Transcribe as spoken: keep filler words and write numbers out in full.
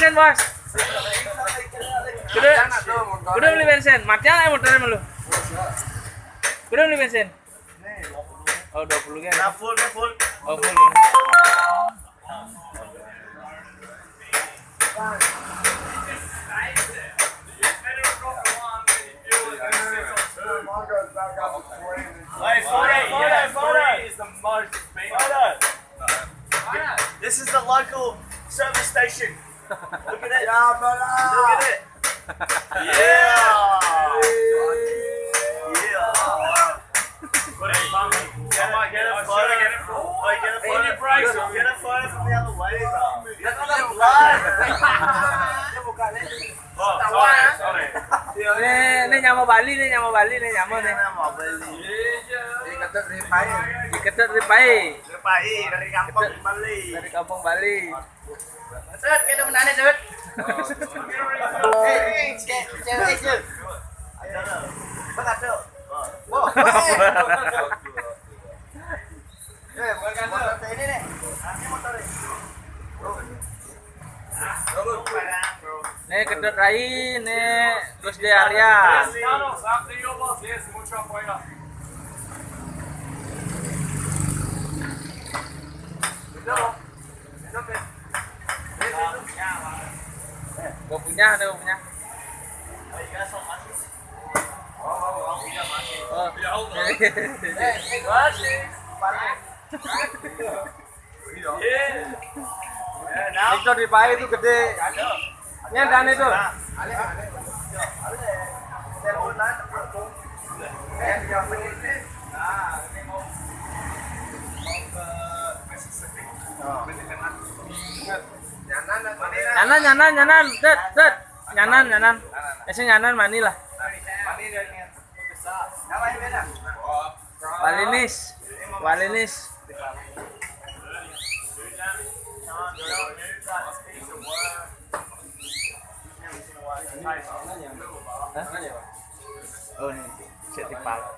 Bensin, Bos. Kudu, kudu beli bensin. Mati ae motornya malu. Kudu beli bensin. Oh, dua puluh kan? Nah, full, full. Oh, full. Hey, photo, photo, photo. This is the local service station. Look at it. Look at it. Yeah. Yeah. Get a, get a photo. Wait, get a photo. Get a photo from the other way, bro. That's not live. Oh, sorry, sorry. Nih, nih nyamuk Bali nih, nyamuk Bali nih, nyamuk nih. Diketut ripai. Diketut ripai. Ripai dari kampung Bali. Dari kampung Bali. Set, kita menane, Set. Eh, eh, cewek, cewek, cewek. Bang, ada. Wah, wah. Eh, bukan motor ini nih. Ini motor ini. Nih, Ketut Rai, nih, terus di area. Gua punya, ada gua punya. Oh. Itu di pai itu gede. Ini ada nih tuh. Nyanan, nyanan, nyanan, Tet, Tet. Nyanan, nyanan. Ese nyanan mani lah. Walinis. Walinis. Hah? Oh, ini cek di pala.